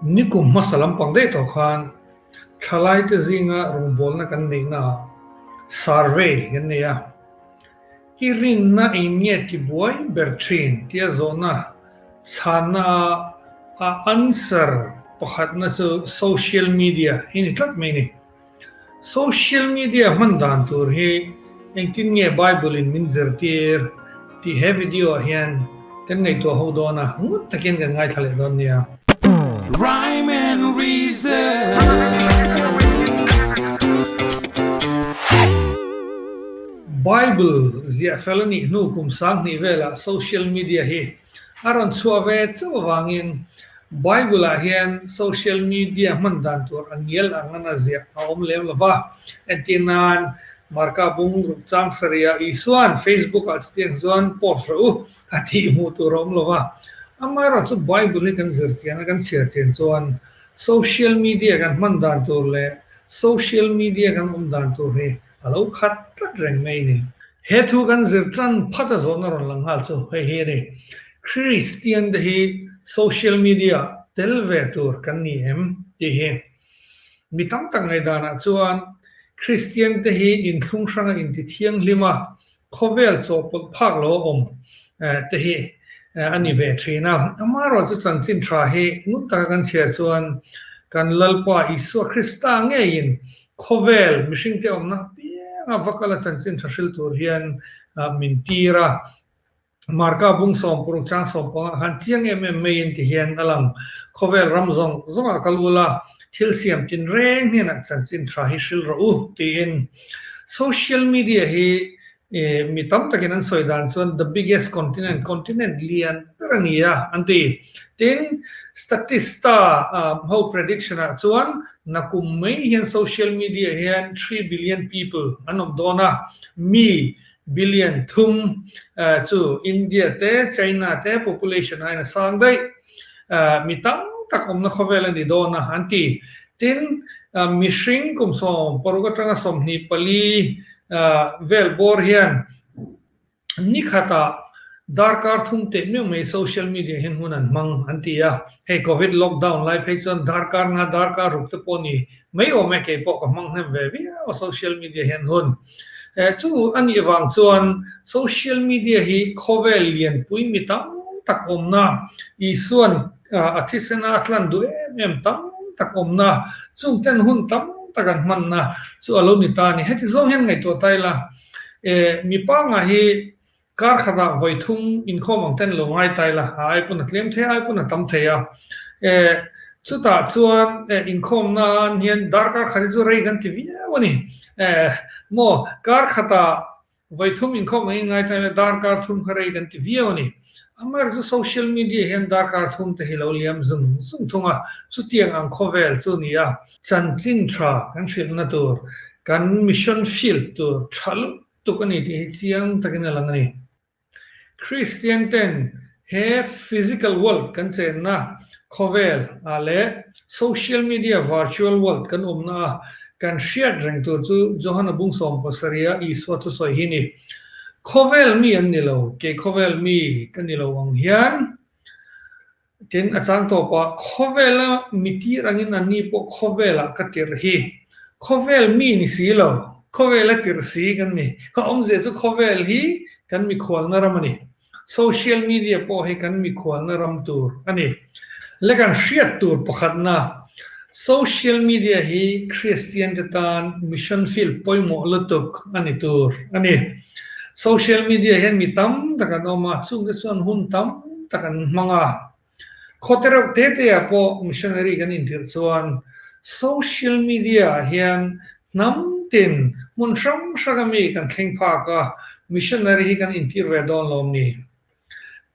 Nikum hmasa lampang daih tawh khan thalaite zinga rawngbawlna kan neihnaah survey kan nei a. I rinna eng nge tibuai ber thin tia zawhna chhanna a answer pakhatna chu social media hi ni tlat mai a ni. Social media hman dan tur hi engtin nge Bible in min zirtir tih he video ah hian kan ngaihtuah ho dawn a, ngut takin kan ngaithla leh dawn nia. Rhyme and reason. Bible ziah fel a nih hnu kum 2000 velah social media hi A rawn chhuah ve chauh avangin Bible-ah hian social media hman dan tur a ngial ang a ziah a awm lem lo va. Entir nan, Marka bung ruk chang sarihah Isua'n Facebook-ah chutiang chuan post rawh u a tih hmuh tur a awm lo va. Amaherawh chu Bible hi kan zir chian a, kan chhiar chian chuan social media kan hman dan tur leh social media kan awm dan tur hi A lo khat tlat reng mai ni. He thu kan zir tan phat a zawhna rawn lang nghal chu hei hi a ni. Kristian te hi social media tel ve tur kan ni em tih hi. Mi tam tak ngaihdanah chuan Kristian te hi inthlung hranga inti thianghlim a, khawvel chawhpawlh phak lo a awm te hi a ni ve thin a. Amaherawhchu chu chanchin tha hi ngun taka kan chhiar chuan kan Lalpa Isua Krista ngeiin Khawvel mihringte awmna apianga va kala chanchin tha hril tur hian min tir a. Marka bung 16 chang 15 khan chiang em em maiin ti hian a lang. Khawvel ram zawng zawngah kal ula, thil siam tinreng hnenah chanchin tha hi hril rawh u tiin. Social media hi Mi tam takin an sawi dan chuan the biggest continent, continent lian ber a ni a an ti. Tin, Statista ho prediction ah chuan nakum mai hian social media hian 3 billion people an awm dawn a, mi billion thum chu India te China te population aiin a sang daih. Mi tam tak awmna khawvel a ni dawn a an ti. Tin, mihring kum 16 atanga 24 Vel bawr hian ni khatah darkar thum teh meuh mai social media hian hun an hmang an ti a, hei covid lockdown lai phei chuan darkar nga darkar ruk te pawh ni mai awm e, kei pawh ka hmang hnem ve viau a social media hian hun. Chu a nih vang chuan social media hi khawvel lianpui mi tam tak awmna Isuan a thisena a tlan duh em em tam tak awmna, chung ten hun tam tak an hmanna chu a lo ni ta a ni. Heti zawng hian ngaihtuah ta ila, e, mi panga hi kar khatah vawi thum inkhawm ang ten lo ngai ta ila, a ai pawn a tlem thei a, ai pawn a tam thei a. E, chutah chuan e, inkhawm nan hian darkar khat hi chu rei kan ti viau a ni. E, maw, kar khatah Vawi thum inkhawm angin ngai ta ila darkar thum kha rei kan ti viau a ni. Amaherawhchu chu social media hian darkar thum te hi lo liam zung zung thung a, chutiang ang khawvel chu ni a. Chanchin tha kan hrilhna tur, kan mission field tur tha lutuk a ni tih hi chiang takin a lang a ni. Kristian ten he physical world kan chenna khawvel ah leh social media virtual world kan awmna a kan hriat reng tur chu Johana bung 17 a Isua thusawi hi ni. Khawvel mi an ni lo, kei khawvel mi ka ni lo ang hian Tin, a chang tawpah, Khawvela mi tir angin anni pawh khawvelah ka tirh hi. Khawvel mi ni si lo, khawvela tirh si kan ni. Ka awmzia chu khawvel hi kan mikhualna ram a ni. Social media pawh hi kan mikhualna ram tur a ni. Le kan hriat tur pakhatna, social media hi Kristian te tan mission field pawimawh lutuk a ni tur a ni. Social media hian mi tam tak an awm a, chungte chuan hun tam tak an hmang a. Khawte reuh te te ah pawh missionary kan intirh chuan social media ah hian hnam tin hmun hrang hrang a mi kan thleng phak a, missionary hi kan intir ve dawn lo ni.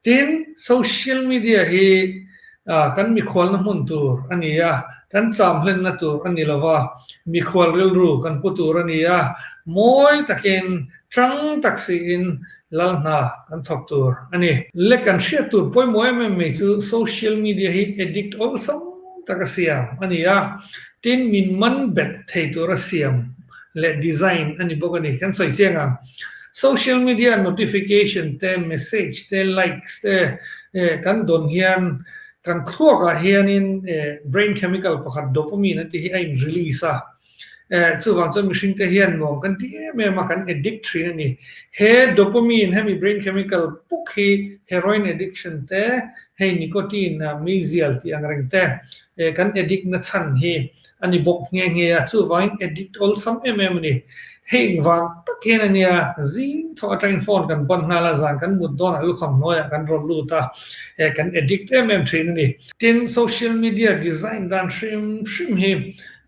Tin, social media hi kan mikhualna hmun tur a ni a, kan cham hlenna tur a ni lo va, mikhual rilru kan pu tur a ni a, mawi takin, tang tak siin lal hna kan thawk tur a ni. Le kan hriat tur pawimawh em em mai chu social media hi addict awlsam tak a siam a ni a, tin min man bet thei tur a siam leh design a ni bawk a ni. Kan sawi chiang ang. Social media notification te, message te, likes te kan dawn hian Kan thluakah hianin brain chemical pakhat dopamine an tih hi a in release a, chuvang chuan mihringte hian nuam kan ti em em a, kan addict thin a ni. He dopamine, hemi brain chemical puk hi heroin addiction te, hei nicotine meizial tih ang reng te kan addict na chhan hi a ni bawk nghe nghe a, chuvangin addict awlsam em em a ni. Hei engvang tak hian a nia, zing thawh atangin phone kan ban nghal a, zan kan mut dawnah lukham hnuaiah kan rawn lut a, kan addict em em thin a ni. Tin, social media design dan hrim hrim hi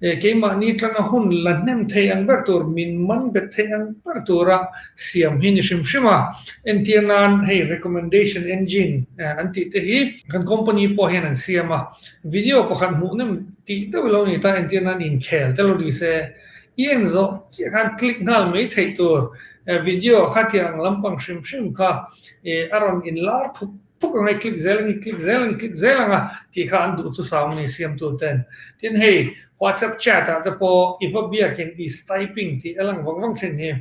keimahni tanga hun la hnem thei ang ber tur, min man bet thei ang ber tura siam hi ni hrim hrim a. Entir nan hei recommendation engine an tih te hi kan company pawh hian an siam a, video pakhat hmuh nem tih deuh lo ni ta, entir nan inkhel te lo ni se, I en zawh chiah khan click nghal mai theih tur video kha tiang lampang hrim hrim kha a rawn inlar phuk phuk ang a, i click zel ang, i click zel ang, i click zel ang a tih kha an duh chu sau ni siamtu ten. Tin hei WhatsApp chat ah te pawh i va biakin is typing tih a lang vang vang thin hi.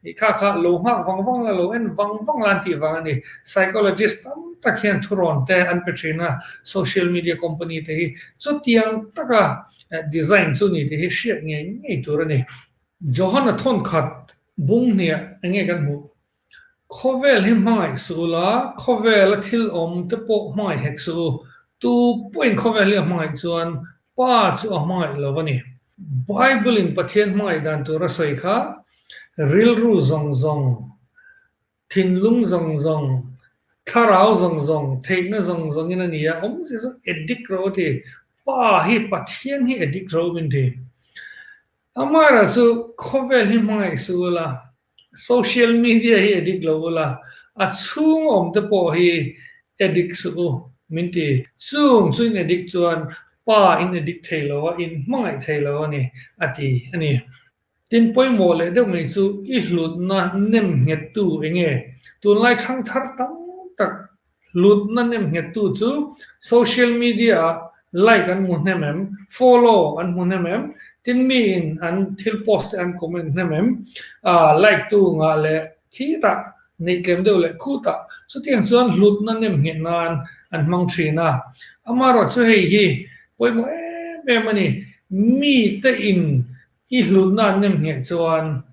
I kha kha lo nghak vang vang la, lo en vang vang la an tih vang a ni. Psychologist tam tak hian thurawn te an pe thin a, social media company te hi chutiang taka design chu ni tih hi hriat ngei ngei tur a ni. Johana thawnkhat bung hniah eng nge kan hmuh? Khawvel hi hmangaih suh u la, khawvela thil awm te pawh hmangaih hek suh u. Tu pawhin khawvel hi a hmangaih chuan Pa chu a hmangaih lo a ni. Bible-in Pathian hmangaih dan tur a sawi kha, rilru zawng zawng, thinlung zawng zawng, thlarau zawng zawng, theihna zawng zawngin a ni a, awmzia chu addict ro a ti. Pa hi Pathian hi addict ro min ti. Amaherawhchu chu khawvel hi hmangaih suh ula, Social media hi addict lo ula, a chhung awm te pawh hi addict suh u min ti. Chung chu in addict chuan pa in addict thei lo a, in hmangaih thei lo a ni a ti a ni. Tin pawimawh leh deuh mai chu i hlutna nem nghettu eng nge? Tunlai thangthar tam tak Hlutna nem nghettu chu social media ah like an hmu hnem em, follow an hmu hnem em, tin miin an thil post te an comment hnem em, like tu ngah leh khitah neih tlem deuh leh khutah chutiang chuan hlutna nem ngheh nan an hmang thin a. Amaherawhchu chu hei hi pawimawh em em a ni, mite in I hlutna an nem ngheh chuan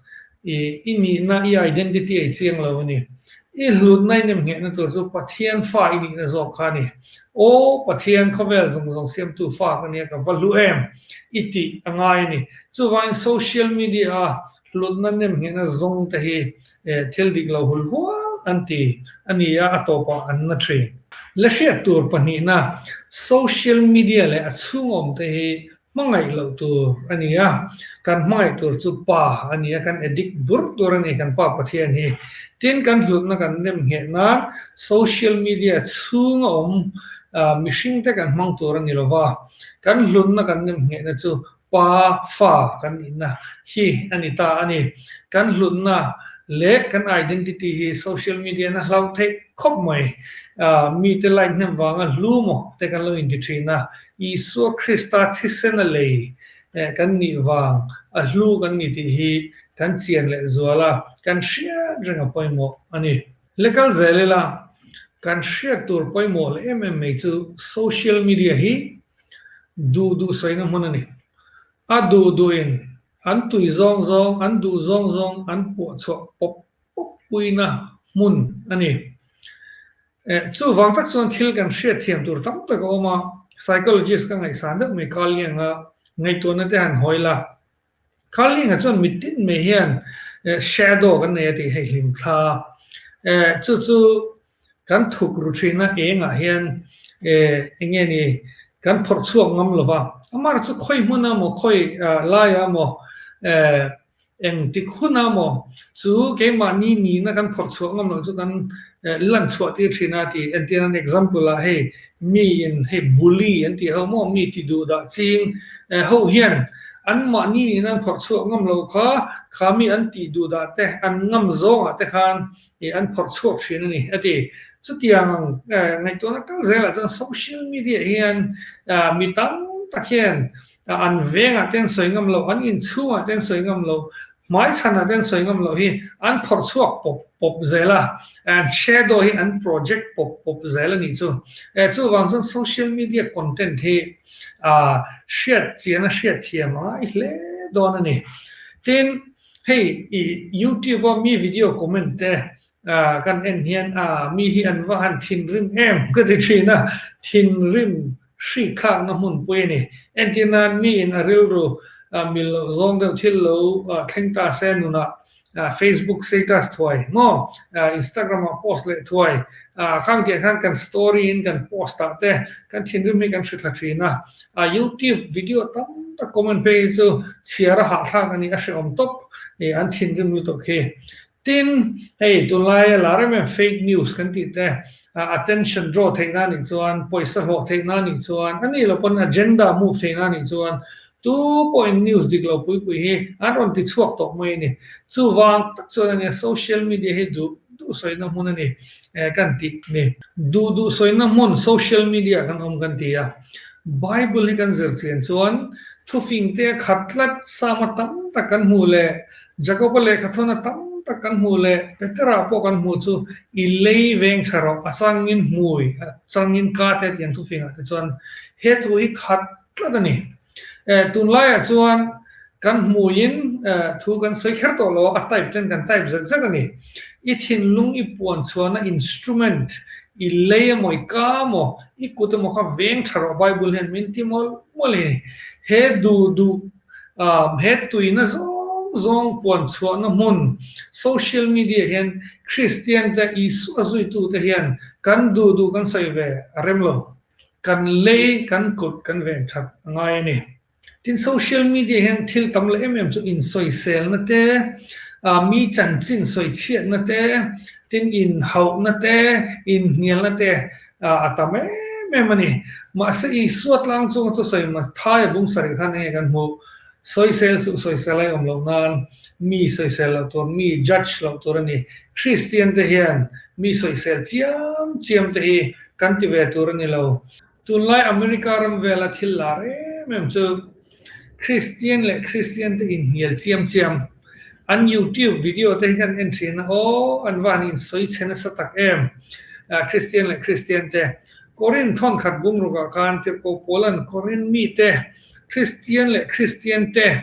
i i nihna, i identity a i chiang lo a ni. I hlutna i nem nghehna tur chu Pathian fa i nihna zawk kha a ni. Aw Pathian, khawvel zawng zawng siamtu fa ka nia, ka va hlu em? I tih a ngai a ni. Chuvangin social media a hlutna nem nghehna zawng te hi thil dik lo hul hual an ti a ni a, a tawpah an na thin. La hriat tur pahnihna, social media leh a chhungawm te hi Hmangaih loh tur a ni a, kan hmangaih tur chu Pa a ni a, kan addict bur tur a ni kan Pa Pathian hi. Tin, kan hlutna kan nem ngheh nan social media chhunga awm mihring te kan hmang tur a ni lo va, kan hlutna kan nem nghehna chu Pa fa kan nihna hi a ni ta a ni. Kan hlutna leh kan identity hi social media in a hlauh theih khawp mai. Mite like hnem vanga hlu maw te kan lo inti thin a, Isua Krista thisen a lei kan nih vang a hlu kan ni tih hi kan chian leh zual a, kan hriat reng a pawimawh a ni. Lekal zel ila, kan hriat tur pawimawh leh em em mai chu social media hi duh duh sawina hmun a ni. A duh duhin an tui zawng zawng, an duh zawng zawng an puah chhuah pawp pawp puina hmun a ni. Chuvang tak chuan thil kan hriatthiam tur tam tak a awm a, psychologist ka ngaihsan deuh mai Carl Jung-a ngaihtuahna te han hawi la. Carl Jung-a chuan mitin mai hian shadow kan nei a tih hei hlim thla. Chu chu kan thuk ru thin a engah hian eng nge ni kan phawrh chhuak ngam lo va. Amah chu khawi hmun a maw khawi laiah maw Engtik huna maw chu keimahni nihna kan phawrh chhuah ngam loh chu kan lan chhuah tir thin a tih entir an example ah hei mi in hei bully an tih ho maw mi ti duh dah ching ho hian an mahni nihna an phawrh chhuah ngam loh kha kha mi an tih duh dah te an ngam zawng ah te khan an phawrh chhuak thin a ni a ti. Chutiang ngaihtuahna kal zel ah chuan social media hian mi tam tak hian An vengah te an sawi ngam lo, an inchhungah te an sawi ngam lo. Hmaichhanah te an sawi ngam loh hi an phawrh chhuak pawp pawp zel a, an shadow hi an project pawp pawp zel a nih chu. Chuvang chuan social media content hi hriat chian a hriat thiam a ngai hle dawn a ni. Tin, hei i YouTube a mi video comment te kan en hian mi hi an va han thinrim em ka ti thin a, thinrim hrik thlakna hmunpui a ni. Entir nan miin a rilru mil loh zawng deuh thil lo thleng ta se nunah Facebook status thuai maw, Instagram ah post leh thuai khang tiang khan kan story in kan post ah te kan thinrim hi kan hri thla thin a. YouTube video tam tak comment phei hi chu chhiar a hahthlak a ni, a hrehawm tawp an thinrim lutuk hi. Tin, hei tunlaia lar em em fake news kan tih te, attention draw theihna anih chuan, pawisa hlawh theihna anih chuan, a nih loh pawn agenda move theihna anih chuan tu pawhin news dik lo pui pui hi an rawn ti chhuak tawh mai a ni. Chuvang tak chuan a nia social media hi duh duh sawina hmun a ni kan tih ni. Duh duh sawina hmun social media kan awm kan ti a, Bible hi kan zir chian chuan thufing te a khat tlat, Psalm-a tam tak kan hmuh leh Jakoba lehkha thawna tam tak kan hmuh leh Petera pawh kan hmuh chu i lei veng tha rawh, a changin hmui, a changin ka te tih an thufingah te chuan he thu hi khat tlat a ni. Tunlaiah chuan kan hmuiin thu kan sawi kher tawh lo a, a type ten kan type zet zet a ni. I thinlung i puan chhuahna instrument, i lei emaw, i ka emaw, i kut emaw kha veng tha rawh Bible hian min ti mawlh mawlh a ni. He duh duh He tuina zawng zawng puan chhuahna hmun social media hian Kristian te, Isua zuitute hian kan duh duh kan sawi ve a rem lo. Kan lei, kan kut kan ven that a ngai a ni. Tin, social media hian thil tam leh em em chu insawiselna te, mi chanchin sawichhiatna te, tin inhauhna te, inhnialna te a tam em em a ni. Mahse Isua tlang chunga thusawi Mathaia bung sarih khan enge kan hmuh? Sawisel suh sawisel a awm loh nan mi sawisel loh tur, mi judge loh tur a ni. Kristian te hian mi sawisel chiam chiam te hi kan ti ve tur a ni lo. Tunlai America ram vela thil lar em em chu Kristian leh Kristian te inhnial chiam chiam. An YouTube video te hi kan en thin a, aw an va han insawi chhe nasa tak em Kristian leh Kristian te. Korin thawn khat bungrukah khan Tirhkoh Paula'n Korin mite Kristian leh Kristian te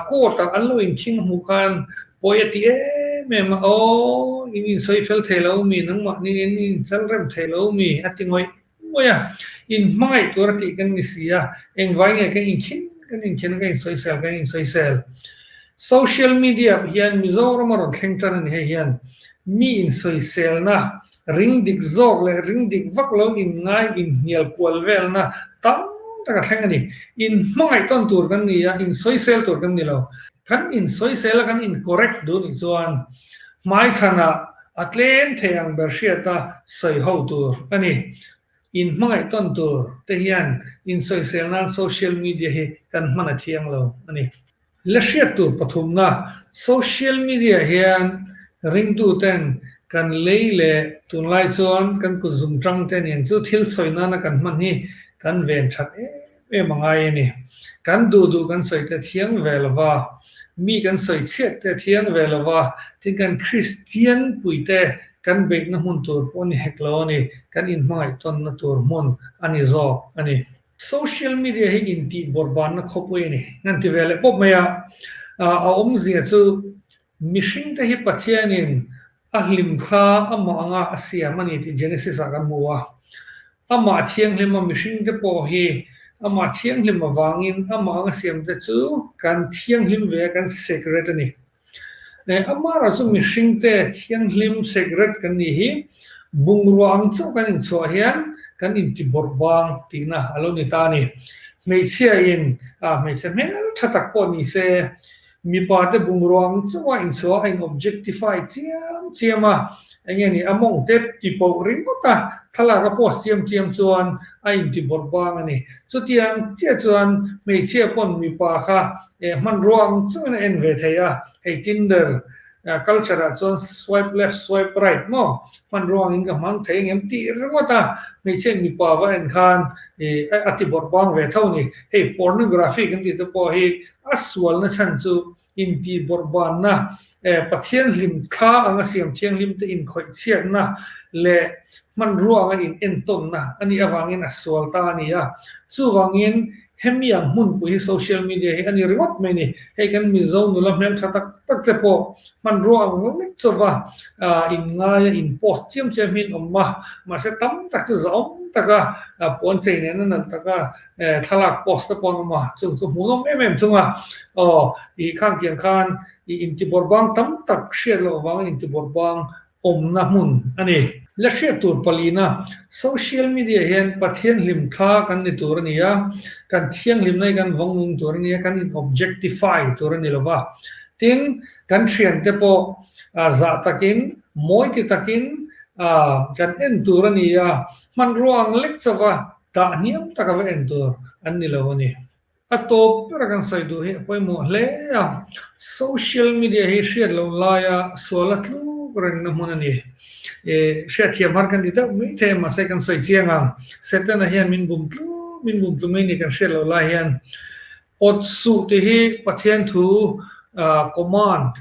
court ah an lo inkhing hmuh khan pawi a ti em em a, aw in insawi fel thei lo mi, nangmahni in inchal rem thei lo mi a ti ngawih ngawih a, in hmangaih tur a tih kan ni si a, engvai nge kan inkhin kan inkhin a, kan insawisel kan insawisel. Social media ah hian Mizoram a rawn thleng tan a ni hei hian mi insawiselna, ring dik zawk leh ring dik vak lo inngai inhnial kual velna tam tak a thleng a ni. In hmangaih tawn tur kan ni a, insawisel tur kan ni lo. Kan insawisel a kan incorrect duh nih chuan hmaichhanah A tlem thei ang ber hriata sawi ho tur a ni. In hmangaih tawn tur te hian insawisel nan social media hi kan hman a thiang lo a ni. La hriat tur pathumna, social media hian ringtu ten kan lei leh tunlai chuan kan kut zum tang te nen chu thil sawi nana kan hman hi kan ven that em em a ngai a ni. Kan duh duh kan sawi te thiang ve lo va, mi kan sawi chhiat te thiang ve lo va, tin kan Kristian pui te kan beihna hmun tur pawh a ni hek lo a ni, kan inhmangaih tawnna tur hmun a ni zawk a ni. Social media hi intih bawrhbanna khawpui a ni. Kan ti ve leh pawp mai a, a awmzia chu Mihringte hi Pathianin a hlimthla amah anga a siam a ni tih Genesis ah kan hmu a. Amah thianghlima mihringte pawh hi amah thianghlim avangin amah anga siamte chu kan thianghlim ve a, kan sacred a ni. Amah erawh chu mihringte thianghlim, sacred, kan nih hi bungrua ang chauh kan inchhuah hian kan intibawrh bang tihna a lo ni ta a ni. Hmeichhia in hmeichhe hmeltha tak pawh ni se, Mipa te bungrua ang chauha inchhuah a in objectify chiam chiam a, eng nge ni a mawng te ti poh ringawt a, thlalak a post chiam chiam chuan a inti bawrh bang a ni. Chutiang chiah chuan hmeichhia pawn mipa kha hmanrua ang chauhin a en ve thei a, hei Tinder culture ah chuan swipe left swipe right maw hmanrua angin ka hmang thei engem tih ringawt a, hmeichhia mipa va en khan a ti bawrh bang ve tho a ni. Hei pornography kan tih te pawh hi A sualna chhan chu Intihbawrhbanna, Pathian hlim thla anga siam thianghlimte inkhawih chhiatna leh hmanrua anga in entawnna a nih avangin a sual ta a ni a. Chuvangin hemi ang hmunpui hi social media hi a ni ringawt mai a ni. Hei kan Mizo nula hmeltha tak tak te pawh hmanrua ang lek chauva inngaia in post chiam chiam hi an awm a, mahse tam tak chu zahawm taka puan chei nena nalh taka Thlalak post te pawh an awm a, chung chu hmuhnawm em em thung a, aw ih khang tiang khan ih intibawrhbang tam tak hriat loh avangin intibawrhbang awmna hmun a ni. La hriat tur palina, social media hian Pathian hlim thla kan ni tur a ni a, kan thianghlimna hi kan vawng nung tur a ni a, kan in objectify tur a ni lo va. Tin, kan thiante pawh zah takin, mawi ti takin kan en tur a ni a, hmanrua ang lek chauha Tah hniam taka va en tur an ni lo a ni. A tawp bera kan sawi duh hi a pawimawh hle a, social media hi hriat loh laia sual a tluk rengna hmun a ni. E, hriatthiam har kan ti deuh mai thei a, mahse kan sawi chiang ang. Setana hian min bum tlu, min bum tlu mai ni kan hriat loh lai hian. Awt suh tih hi Pathian thu command,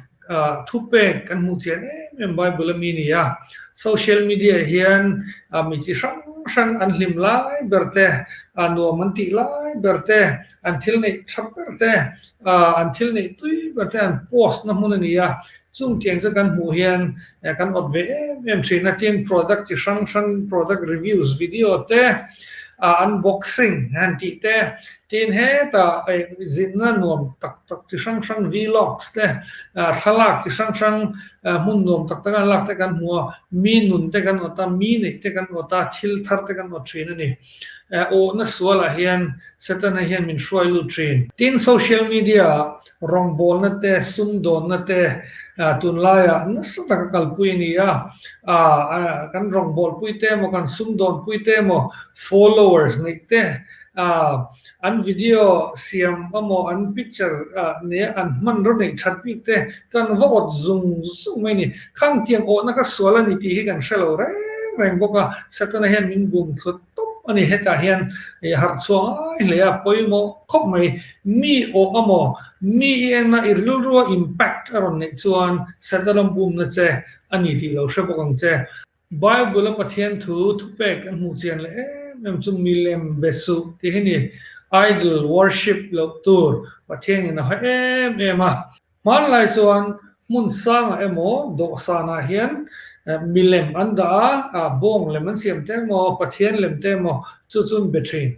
thupek kan hmuh chian em em Bible a mi ni a. Social media hian mi chi hrang hrang an hlim lai ber te, nuam an tih lai ber te, an thil neih tha ber te, an thil neih tui ber te an post na hmun a ni a. Chung tiang chu kan hmuh hian kan awt ve em em thin a, tin product chi hrang hrang product reviews video te, unboxing han tih te, tin hetah zinna nuam tak tak chi hrang hrang vlogs te, thlalak chi hrang hrang hmun nuam tak tak an lak te kan hmu a, mi nun te kan awt a, mi neih te kan awt a, thil thar te kan awt thin a ni. Awhna sualah hian Setana hian min hruai lut thin. Tin social media ah Rawngbawlna te, sumdawnna te tunlaiah nasa taka kalpui a ni a, kan rawngbawlpui te emaw, kan sumdawnpui te emaw followers neih te, an video siam emaw, an picture nia an hmanraw neih that bik te kan va awt zung zung mai a ni. Khang tiang awhna kha sual a ni tih hi kan hre lo reng reng bawk a, Setana hian min bum thlut tawp a ni. Hetah hian harh chhuah ngai hle a pawimawh khawp mai. Mi awh a maw? Mi i en a, i rilrua impact a rawn neih chuan Setana bumna che a ni tih lo hre bawk ang che. Bible a Pathian thu thupek an hmuh chian leh em em chu milem be suh tih hi ni. Idol worship loh tur Pathian in a haw em em a. Hmanlai chuan hmun sangah emaw dawhsanah hian milem an dah a, bawng lem an siam te emaw, Pathian lem te emaw chu chu an be thin.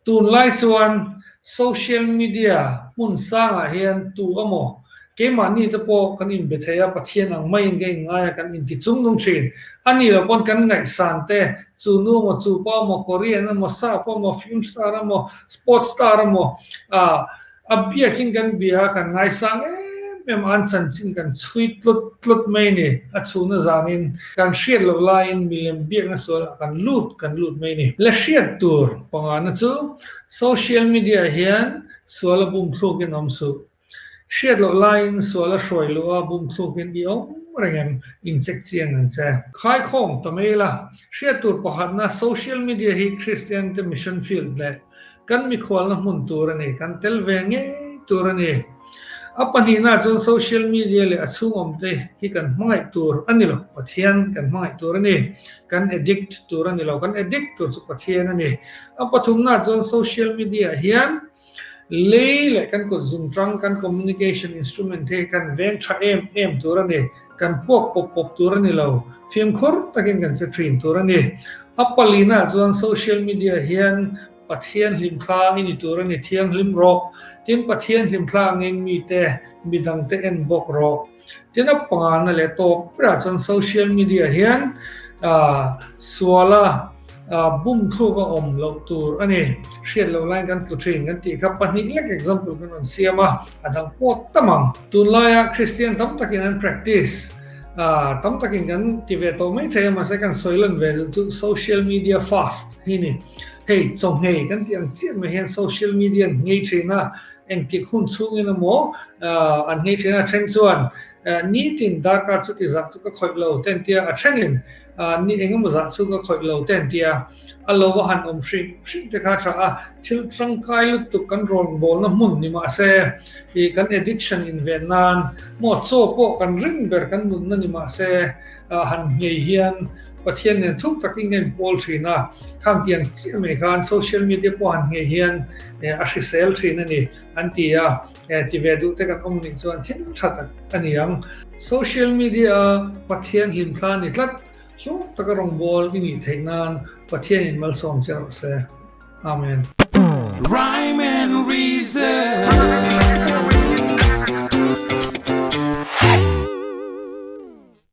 Tunlai chuan social media hmun sangah hian tu emaw keimahni te pawh kan inbe thei a, Pathian ang maiin ka inngai a, kan inti chung nung thin. A ni lo pawn kan ngaihsan te, chu nu emaw, chu pa emaw, Korean emaw, Sap emaw, film star emaw, sports star emaw, A biakin kan bia kan ngaisang em em a, an chanchin kan chhui tlut tlut mai a ni. A chhuna zanin kan hriat loh laiin milem biakna sualah kan lut kan lut mai a ni. La hriat tur pangana chu social media hian sual a bum thlukin awm suh. Hriat loh laiin sual a hruai luh a bum thlukin i awm reng em? In check chiang ang che. Khaikhawm ta mai la, hriat tur pakhatna social media hi Kristian te mission field leh Kan mikhualna hmun tur a ni, kan tel ve ngei tur a ni. A pahnihna chuan social media leh a chhung awmte hi kan hmangaih tur a ni lo, Pathian kan hmangaih tur a ni. Kan addict tur a ni lo, kan addict tur chu Pathian a ni. A pathumna chuan social media hian lei leh kan kut zungtang, kan communication instrument hi kan veng tha em em tur a ni. Kan puak pawp pawp tur a ni lo, fimkhur takin kan che thin tur a ni. A palina chuan social media hian Pathian hlimthla i ni tur a ni, thianghlim rawh. Tin, Pathian hlimthla angin mite, midangte en bawk rawh. Tin, a pangana leh tawp berah chuan social media hian suala bum thluk a awm loh tur a ni. Hriat loh laiin kan tlu thin kan tih kha pahnih lek example kan rawn siam a, a dang pawt tam ang. Tunlaia Kristian tam takin an practice tam takin kan ti ve tawh mai thei a, mahse kan sawi lan ve duh chu social media fast hi ni. Hei chaw nghei kan tih ang chiah mai hian social media an nghei thin a, engtik hun chhungin emaw an nghei thin a, a then chuan nitin darkar chuti zah chu ka khawih lo te an tia, a thenin ni engemaw zah chu ka khawih lo te an tia, a lo a han awm hrim hrim te kha a tha a, thil tangkai lutuk kan rawngbawlna hmun ni mahse ih kan addiction inven nan maw chaw pawh kan ring ber kan nunna ni mahse han nghei hian Pathian nen thuk takin ka inpawl thin a, khang tiang chiah mai khan social media pawh han nghei hian a hrisel thin a ni an ti a, ti ve duh te kan awm nih chuan thil tha tak a ni ang. Social media a Pathian hlimthla ni tlat, hlawk taka rawngbâwl i nih theih nan Pathianin malsawm che rawh se. Amen. Rhyme and reason.